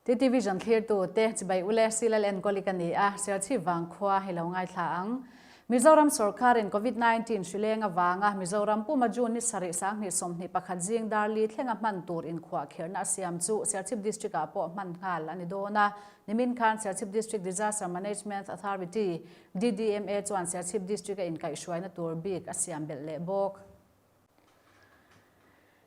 TTVision thlirtu te chibai ule Silal Enkawli ka ni a, Serchhip vangkhua hi lo ngaithla ang. Mizoram sawrkarin Covid 19 hrileng avanga Mizoram puma June ni sarih 2021 zing dar li thlenga hman tur inkhuahkherhna a siam chu Serchhip District ah pawh hman nghal a ni dawn a. Nimin khan Serchhip District Disaster Management Authority, DDMA, chuan Serchhip District a inkaihhruaina tur bik a siam belh leh bawk.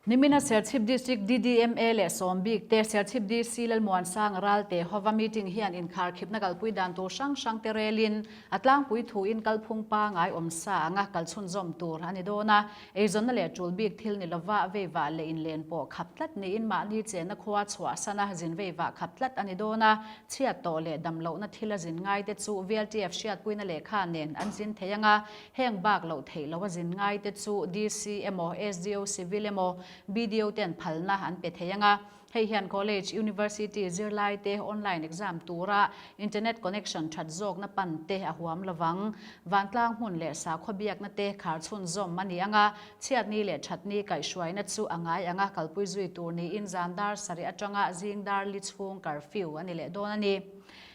Nimina Serchhip District DDMA leh Sawmbik te Serchhip DC Lalmuansanga Ralte hova meeting hian inkharkhipna kalpui dan tur hrang hrang te relin a tlangpui thuin kalphung pangai awm sa anga kal chhunzawm tur a ni dawn a. Eizawnna leh tul bik thil ni lova veivah leh inlen pawh khap tlat niin mahni chenna khua chhuahsana zin veivah khap tlat a ni dawn a. Chhiat tawh leh damlohna thil a zin ngaite chu VLTF hriatpuina lehkha nen an zin thei anga Heng bak loh theih loh a zin ngai te chu DC emaw, SDO Civil emaw, BDO ten phalna an pe thei ang a. Hei hian College, University zirlai te online exam tura internet connection that zawkna pan te a huam lovang. Vantlang hmun leh sakhaw biakna te khar chhunzawm a ni ang a, chhiatni leh thatni kaihhruaina chu a ngai ang a, kalpui zui tur niin zan dar sarih atanga zing dar li chhung curfew a ni leh dawn a ni.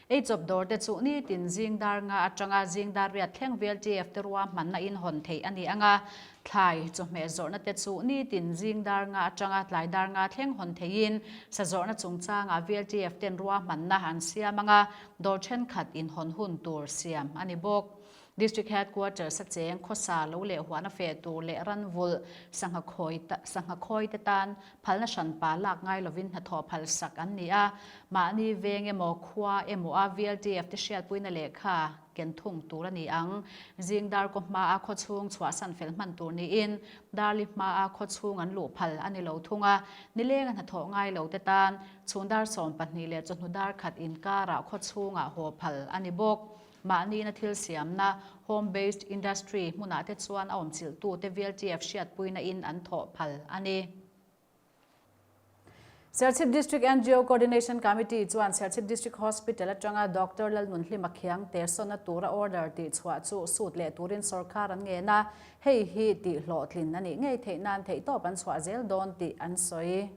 Ei chawp dawr te chu nitin zing dar nga atanga zing dar riat thleng VLTF te ruahmanna in hawn theih a ni ang a, thlai chawhmeh zawrhna te chu nitin zing dar nga atanga tlai dar nga thleng hawn theihin sa zawrhna chungchangah VLTF ten ruahmanna an siam ang a, dawr thenkhat in hawn hun tur siam a ni bawk. District Headquarters a cheng khawsa lo leh huan a feh tur leh ran vulh sangha khawi sangha khawi te tan phalna hranpa lak ngai lovin hnathawh phal sak an ni a, mahni veng emaw khua emaw a VLTF te hriatpuina lehkha ken thung tur a ni ang. Zing dar kaw hmaa khawchhung chhuahsan fel hman tur niin darli hmaa khawchhung an luh phal a ni lo thung a, nilenga hnathawh ngai lo te tan chhun dar 12 leh chawhnu dar khat inkarah khawchhungah haw phal a ni bawk. Mahniina thil siamna, home based industry, hmunah te chuan a awmchilhtute VLTF hriatpuina in an thawh phal a ni. Serchhip District NGO Coordination Committee chuan Serchhip District Hospital atanga Doctor Lalnunhlima Khiangte sawna tura order tihchhuah chu sut leh turin sawrkar an ngen a, hei hi tihhlawhtlin a nih ngei theih nan theihtawp an chhuah zel dawn tih an sawi.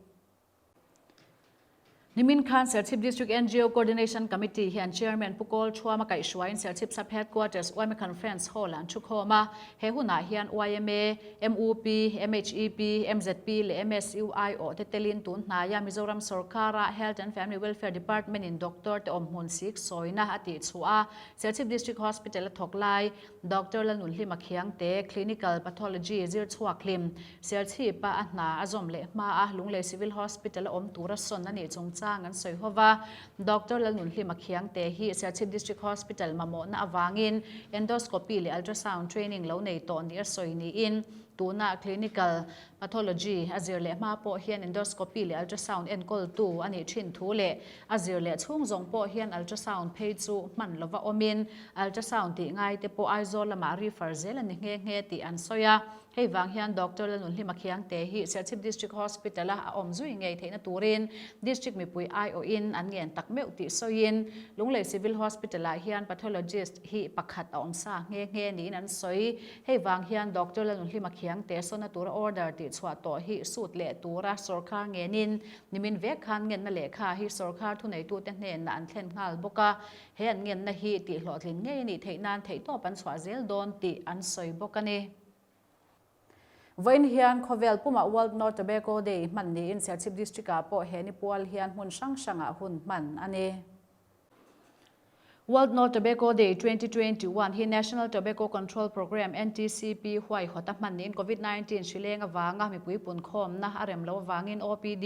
Nimin khan Serchhip District NGO Coordination Committee hian Chairman Pu Kawl Thuama kaihhruaiin Serchhip Sub Headquarters yma Conference Hall ah an thu khawm a. He hunah hian yma, mup, MHEP, mzp leh MSUI awh te telin tun hnaia Mizoram sawrkara Health and Family Welfare Department in doctor te awmhmun sik sawina a tihchhuah a. Serchhip District Hospital a thawk lai Doctor Lalnunhlima Khiangte, Clinical Pathology zir chhuak hlim, Serchhipa a hna a zawm leh hma a Lunglei Civil Hospital a awm tura sawn a nih chungchang an sawi ho va. Doctor Lalnunhlima Khiangte hi Serchhip District Hospital mamawhna avangin Endoscopy leh Ultrasound training lo nei tawh nih a sawi niin tuna Clinical Pathology a zir leh hma pawh hian Endoscopy leh Ultrasound enkawltu a nih thin thu leh a zir leh chhung zawng pawh hian Ultrasound phei chu hman lova awmin Ultrasound tih ngai te pawh Aizawl lamah refer zel a ni nghe nghe tih an sawi a. Hei vang hian Doctor Lalnunhlima Khiangte hi Serchhip District Hospital-a a awm zui ngei theihna turin District mipui aiawhin an ngen tak meuh tih sawiin Lunglei Civil Hospital-ah hian Pathologist hi pakhat a awm sa nghe nghe niin an sawi. Hei vang hian Doctor Lalnunhlima Khiangte sawna tura order tih chhuah tawh hi sut leh tura sawrkar ngenin nimin vek khan ngenna lehkha hi sawrkar thuneitute hnenah an thlen nghal bawk a. He an ngenna hi tih hlawhtlin ngei a nih theih nan theihtawp an chhuah zel dawn tih an sawi bawk a ni. Vawiin hian khawvel pumah World No Tobacco Day hman niin Serchhip District-ah pawh he ni pual hian hmun hrang hrangah hun hman a ni. World No Tobacco Day 2021 hi National Tobacco Control Programme, NTCP, huaihawt a hman niin Covid-19 hrileng avanga mipui punkhawmna a rem loh avangin OPD,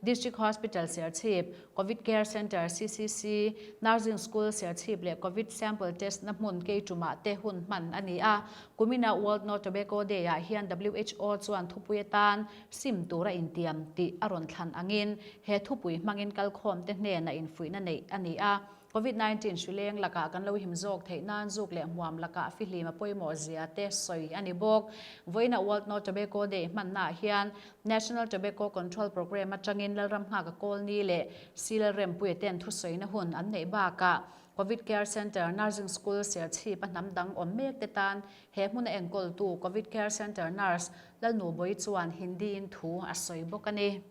District Hospital Serchhip, Covid Care Centre, CCC, Nursing School Serchhip leh Covid Sample Test na hmun Keitumah te hun hman a ni a. Kumina World No Tobacco Day ah hian WHO chuan thupui atan sim tura intiam tih a rawn thlan angin he thupui hmangin kalkhawm te hnenah infuihna neih a ni a. Covid 19 hrileng lakah kan lo him zawk theih nan zuk leh hmuam lakah fihlim a pawimawh zia te sawi a ni bawk. Vawiina World No Tobacco Day hmannaah hian National Tobacco Control Programme atangin Lalram Nghaka Kawlni leh Sil Rempuia ten thusawina hun an neih bakah Covid Care Centre, Nursing School, Serchhip a hnam dang awm mek te tan he hmuna enkawltu Covid Care Centre Nurse Lalnubawi chuan Hindi-in thu a sawi bawk a ni.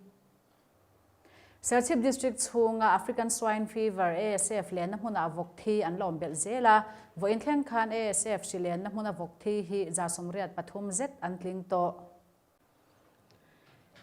Serchhip District chhunga African Swine Fever, ASF, lenna hmunah vawk thi an la awm belh zel a, vawiin thleng khan ASF hri lenna hmuna vawk thi hi 83 zet an tling tawh.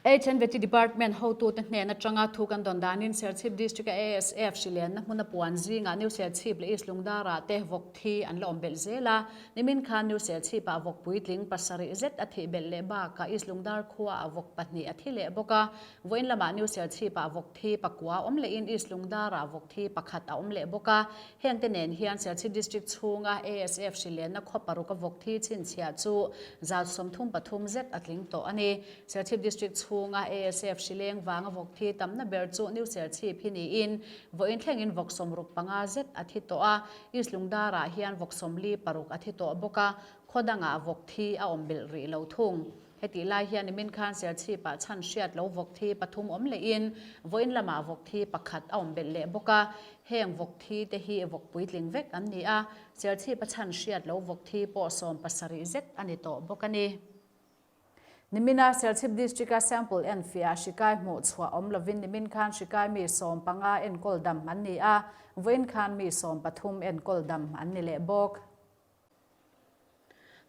HNVT Department hotute hnen atanga thu kan dawn danin Serchhip District-a ASF hri lenna hmuna puan zingah New Serchhip leh East Lungdara te vawk thi an la awm belh zel a, nimin khan New Serchhip-ah vawk puitling pasarih zet a thih belh leh bakah East Lungdar khuaah vawk pahnih a thi leh bawk a. Vawiin lamah New Serchhip-ah vawk thi pakua awm lehin East Lungdar-ah vawk thi pakhat a awm leh bawk a. Hengte nen hian Serchhip District chhunga ASF hrilenna khaw paruka vawk thi chhinchhiah chu 33 zet a tling tawh a ni. Serchhip District chhunga ASF hrileng vanga vawk thi tamna ber chu New Serchhip hi niin vawiin thlengin vawk 65 zet a thi tawh a. East Lungdar-ah hian vawk 46 a thi tawh bawk a, khaw dangah vawk thi a awm belh rih lo thung. Hetih lai hian nimin khan Serchhip-ah chhan hriat lo vawk thi pathum awm lehin vawiin lamah vawk thi pakhat a awm belh leh bawk a. Heng vawk thi te hi vawk puitling vek an ni a, Serchhip-a chhan hriat lo vawk thi pawh 70 zet a ni tawh bawk a ni. Nimina Serchhip District-a sample enfiah hri kai hmuh chhuah awm lovin nimin khan hri kai mi 15 enkawl dam an ni a, vawiin khan mi 13 enkawl dam an ni leh bawk.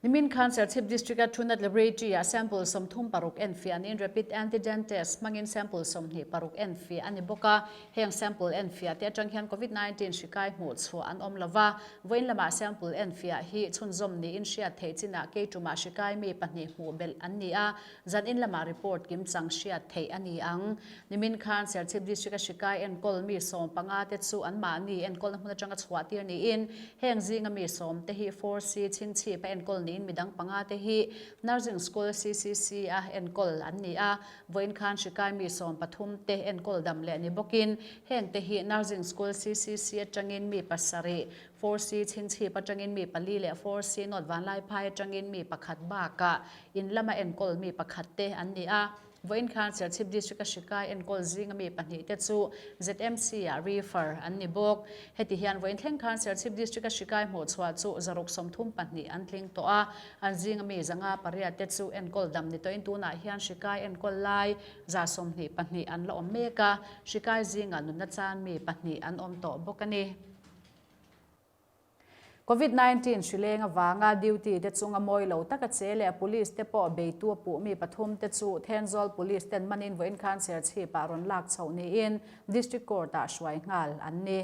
Nimin khan Serchhip District-a Thunat Laboratory-ah sample 36 enfiah niin Rapid Antigen Test hmangin sample 26 enfiah a ni bawk a. Heng sample enfiah te atang hian Covid 19 hri kai hmuh chhuah an awm lo va. Vawiin lamah sample enfiah hi chhunzawm niin hriat theih chinah keitumah hri kai mi pahnih hmuh belh an ni a, zanin lamah report kimchang hriat theih a ni ang. Nimin khan Serchhip District-a hri kai enkawl mi 15 te chu anmahni enkawlna hmun atanga chhuah tir niin Heng zinga mi sawmte hi 4C chhingchhip a enkawl niin midang panga te hi Nursing School CCC a enkawl an ni a, vawiin khan hrikai mi 13 te enkawl dam leh ni bawkin heng te hi Nursing School CCC atangin mi pasarih, 4C chhingchhip atangin mi pali leh 4C North Vanlaiphai atangin mi pakhat bakah in lama enkawl mi pakhat te an ni a. Vawiin khan Serchhip District-a hrikai enkawl zinga mi pahnih te chu ZMC-ah refer an ni bawk. Heti hian vawiin thleng khan Serchhip District-a hrikai hmuhchhuah chu 632 an tling tawh a, an zinga mi 508 te chu enkawl dam ni tawhin tunah hian hrikai enkawl lai 122 an la awm mek a, hrikai zingah nunna chan mi pahnih an awm tawh bawk a ni. Covid 19 hrileng avanga duty te chunga mawi lo taka che leh police te pawh beitu a puh mi pathum te chu Thenzawl Police ten manin vawiin khan Serchhip ah rawn lak chhoh niin District Court ah hruai nghal an ni.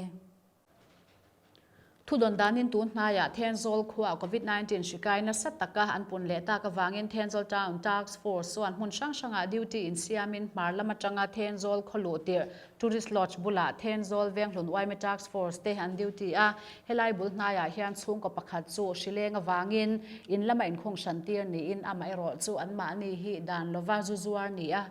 Thudawn danin tun hnaiah Thenzawl khuaa Covid 19 hri kai nasa taka an pun leh tak avangin Thenzawl Town Task Force chuan hmun hrang hrangah duty insiamin hmar lam atanga Thenzawl khaw luh tirh Tourist Lodge bulah Thenzawl Venghlun yma Task Force te an duty a, helai bul hnaiah hian chhungkaw pakhat chu hrileng avangin in lama inkhung hran tir niin amaherawh chu anmahni hi dan lova zu zuar nia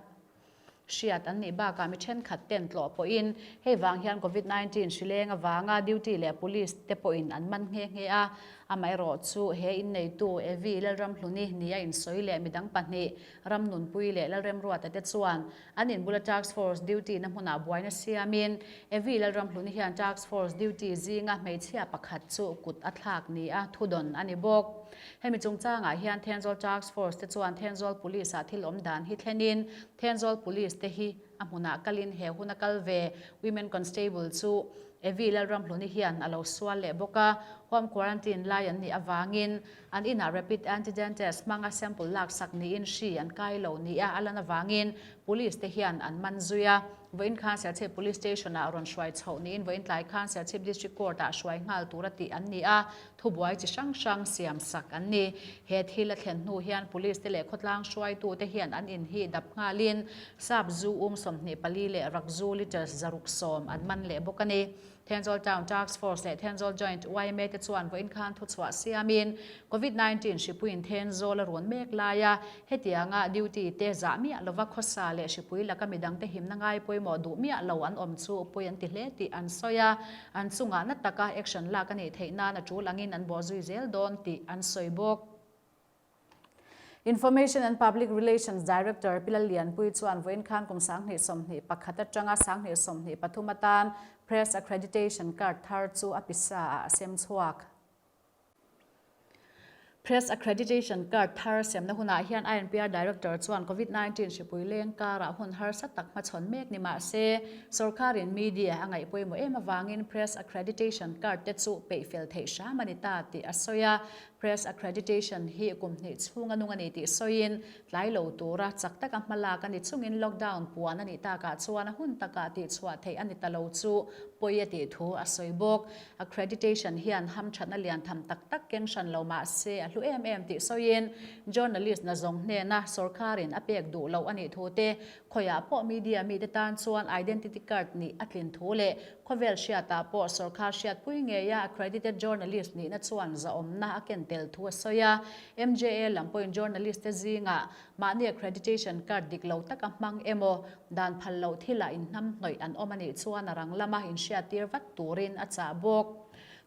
hriat an nih bakah mi thenkhat ten tlawh pawhin hei vang hian Covid 19 hrileng avanga duty leh police te pawhin an man nghe nghe a. Amaherawh chu he inneitu Evi Lalramhluni nia insawi leh midang pahnih Ramnunpui leh Lalremruata te chuan An inbula Task Force duty na hmunah buaina siamin Evi Lalramhluni hian Task Force duty zinga hmeichhia pakhat chu kut a thlak ni a thudawn a ni bawk. Hemi chungchangah hian Thenzawl Task Force te chuan Thenzawl Police ah thil awm dan hi thlenin Thenzawl Police te hi a hmunah kalin he huna kal ve Women Constable chu Evi Lalramhluni hian a lo sual leh bawk a, home quarantine lai an nih avangin An inah rapid antigen test hmanga sample laksak niin hri an kai lo nia a lan avangin police te hian an man zui a. Vawiin khan Serchhip Police Station ah rawn hruai chhoh niin vawiin tlai khan Serchhip District Court ah hruai nghal tura tih an ni a, thubuai chi hrang hrang siam sak an ni. He thil a thlen hnu hian police te leh khawtlang hruaitu te hian an in hi dap nghalin sap zu um 24 leh rak zu litres 610 an man leh bawk a ni. Thenzawl Town Task Force leh Thenzawl Joint yma te chuan vawiin khan thuchhuah siamin Covid 19 hripuiin Thenzawl a run mek laia hetianga duty te zah miah lova khawsa leh hripui laka midangte himna ngai pawimawh duh miah lo an awm chu pawi an ti hle tih an sawi a, an chungah na taka action lak a nih theih nan a tul angin an bawhzui zel dawn tih an sawi bawk. Information and Public Relations Director Pi Lallianpui chuan vawiin khan kum 2021 atanga 2023 atan Press Accreditation Card thar chu a pisa ah a sem chhuak. Press Accreditation Card thar semna hunah hian INPR Director chuan Covid 19 hripui leng karah hun harsa tak hmachhawn mek ni mah se, sawrkarin media a ngaih pawimawh em avangin Press Accreditation Card te chu peih fel theih hram a ni ta tih a sawi a. Press Accreditation hi kum hnih chhunga nung a ni tih sawiin, tlai lo tura chak taka hma lak a ni chungin lockdown puan a nih takah chuan a hun takah tihchhuah theih a ni ta lo chu pawi a tih thu a sawi bawk. Accreditation hian hamthatna lian tham tak tak keng hran lo mah se a hlu em em tih sawiin journalist na zawng hnena sawrkarin a pek duh loh a nih thu te, khawiah pawh media mite tan chuan identity card nih a tlin thu leh khawvel hriatah pawh sawrkar hriatpui ngeia accredited journalist nihna chuan zahawmna a ken tel thu a sawi a. MJA lam pawhin journalist te zingah Mahni accreditation card dik lo taka hmang emaw, dan phal loh thilah inhnamhnawih an awm a nih chuan a rang lama inhriattir vat turin a chah bawk.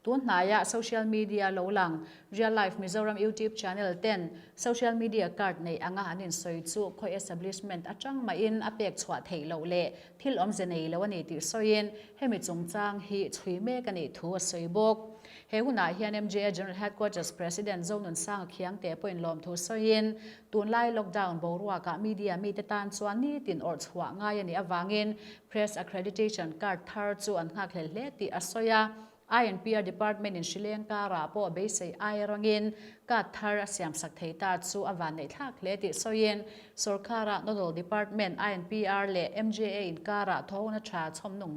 Tun hnaiah social media lo lang Real Life Mizoram YouTube channel ten social media card neih anga an insawi chu khawi establishment atang mahin a pek chhuah theih loh leh thil awmze nei lo a ni tih sawiin hemi chungchang hi chhui mek a nih thu a sawi bawk. He hunah hian MJA General Headquarters President Zonunsanga Khiangte pawhin lawmthu sawiin Tunlai lockdown boruakah media mite tan chuan nitin awrh chhuah ngai a nih avangin Press Accreditation Card thar chu an nghakhlel hle tih a sawi a. INPR Department in hrileng karah pawh beisei ai rangin card thar a siamsak thei ta chu a vanneihthlak hle tih sawiin sawrkara Nodal Department INPR leh MJA inkarah thawhna tha chhawmnung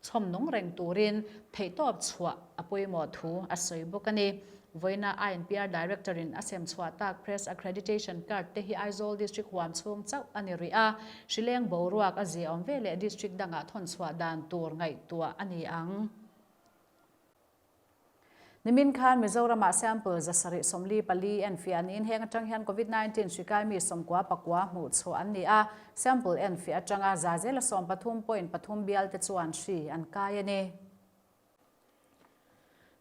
Chhawmnung reng turin theihtawp chhuah a pawimawh thu a sawi bawk a ni. Vawiina INPR Director-in a sem chhuah tak Press Accreditation Card te hi Aizawl District huam chhung chauh a ni rih a, hrileng boruak a ziaawm ve leh District dangah thawn chhuah dan tur ngaihtuah a ni ang. Nimin khan Mizoramah sample 744 enfiah niin heng atang hian Covid 19 hri kai mi 99 hmuh chhuah an ni a, sample enfiah atanga 13.3 bialte chuan hri an kai a ni.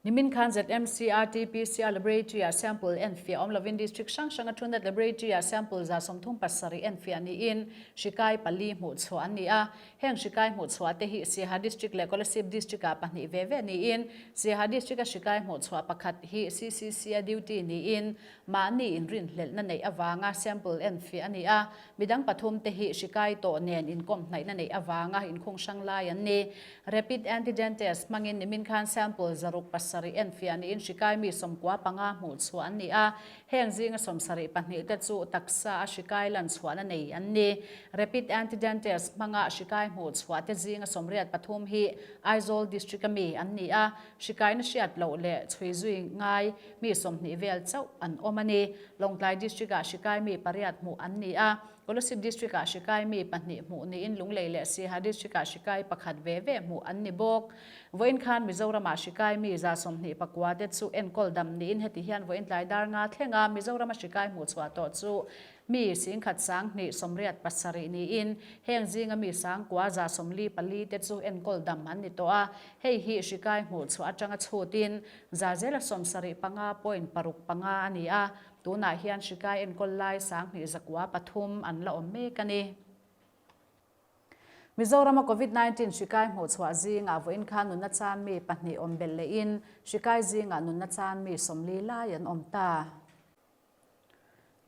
Nimin khan ZMC RT-PCR Laboratory-ah sample enfiah awm lovin District hrang hranga Truenat Laboratory-ah sample 37 enfiah niin hri kai pali hmuh chhuah an ni a. Heng hrikai hmuhchhuah te hi Siaha District leh Kolasib District ah pahnih ve ve niin, Siaha District a hrikai hmuhchhuah pakhat hi CCC a duty niin mahni inrinhlelhna neih avanga sample enfiah a ni a, midang pathum te hi hrikai tawh nen inkawm hnaihna neih avanga inkhung hrang lai an ni. Rapid Antigen Test hmangin nimin khan sample 607 enfiah niin hrikai mi 95 hmuhchhuah an ni a, Heng zinga 72 te chu taksa a hrikai lan chhuahna nei an ni. Rapid Antigen Test hmanga hrikai hmuh chhuah te zinga 83 hi Aizawl District a mi an ni a, hrikaina hriat loh leh chhui zui ngai mi 20 vel chauh an awm a ni. Lawngtlai District ah hrikai mi pariat hmuh an ni a, Kolasib District ah hrikai mi pahnih hmuh niin Lunglei leh Siaha District ah hrikai pakhat ve ve hmuh an ni bawk. Vawiin khan Mizoramah hrikai mi 29 te chu enkawl dam niin heti hian vawiin tlai dar nga thlenga Mizorama hrikai hmuhchhuah tawh chu mi 10,187 niin heng zinga mi 9,144 te chu enkawl dam an ni tawh a, hei hi hrikai hmuhchhuah atanga chhutin 75.65% a ni a, tunah hian hrikai enkawl lai 2,903 an la awm mek a ni. Mizorama Covid 19 hri kai hmuhchhuah zingah vawiin khan nunna chan mi pahnih awm belh lehin hri kai zingah nunna chan mi 40 lai an awm ta.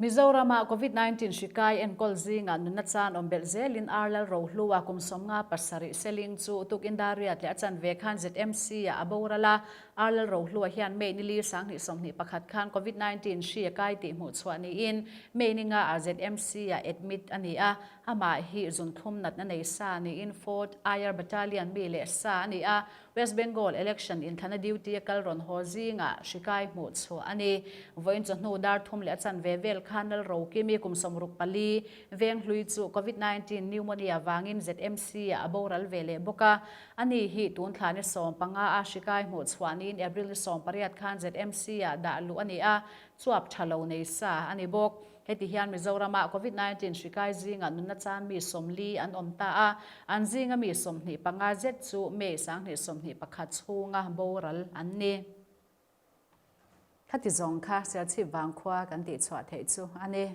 Mizorama Covid 19 hri kai enkawl zingah nunna chan awm belh zelin Ar Lal Rohlua kum 57 Seling chu tukin dar riat leh a chanve khan ZMC-ah a boral a, Ar Lal Rohlua hian May ni li 2021 khan Covid 19 hri a kai tih hmuhchhuah niin May ni nga ah ZMC-ah admit a ni a, Amah hi zunthlum natna nei sa niin Fourth IR Battalion mi leh sa a ni a, West Bengal election inthlana duty a kal rawn haw zingah hri kai hmuh chhuah a ni. Vawiin chawhnu dar thum leh a chanve vel khan Lal Rokimi kum 64 Venghlui chu Covid 19 pneumonia vangin ZMC ah a boral ve leh bawk a. Ani hi tun thla ni 15 a hri kai hmuh chhuah niin April ni 18 khan ZMC ah dah luh a ni a, chuap tha lo nei sa a ni bawk. Heti hian Mizoramah Covid 19 hri kai zingah nunna chan mi 40 an awm ta a, an zinga mi 25 zet chu May 2021 chhunga boral an ni. Khati zawng kha Serchhip vangkhua kan tihchhuah theih chu a ni.